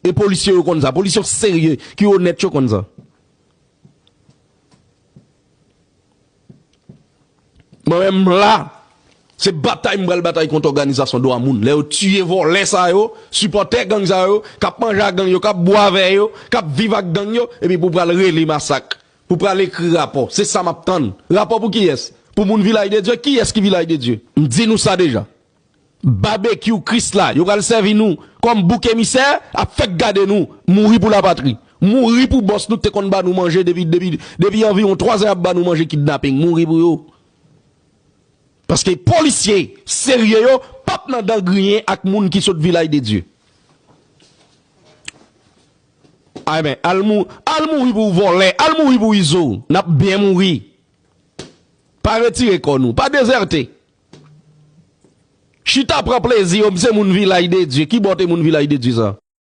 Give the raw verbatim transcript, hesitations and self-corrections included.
E polisye yo konn sa. Polisye serye, ki onèt yo konn sa. Mwen menm la, se batay m pral batay kont òganizasyon dwa moun. Lè yo tiye vòlè sa yo, sipòtè gang sa yo, k ap manje ak gang yo, k ap bwè avè yo, k ap viv ak gang yo, epi pou pral rele masak, pou pral ekri rapò. Se sa m ap tann. Rapò pou kiyès? Pou moun Vilaj de Dye? Kiyès ki Vilaj de Dye? M di nou sa deja. Babekyou Krisla, yo pral sèvi nou kòm bouk emisè, ap fèk gade nou mouri pou lapatri. Mouri pou bòs nou te konn ba nou manje depi, depi, depi anviwon twa zan y ap ba nou manje kidnaping. Mouri pou yo. Paske polisye serye yo p ap nan dan griyen ak moun ki sot Vilaj de Dye. Ay men, al, mou, al mouri pou vòlè, al mouri pou Izo, n ap byen mouri. Pa retire kò nou, pa dezète. Chita pran plezi yo, m se moun Vilaj de Dye. Ki bò te moun Vilaj de Dye sa?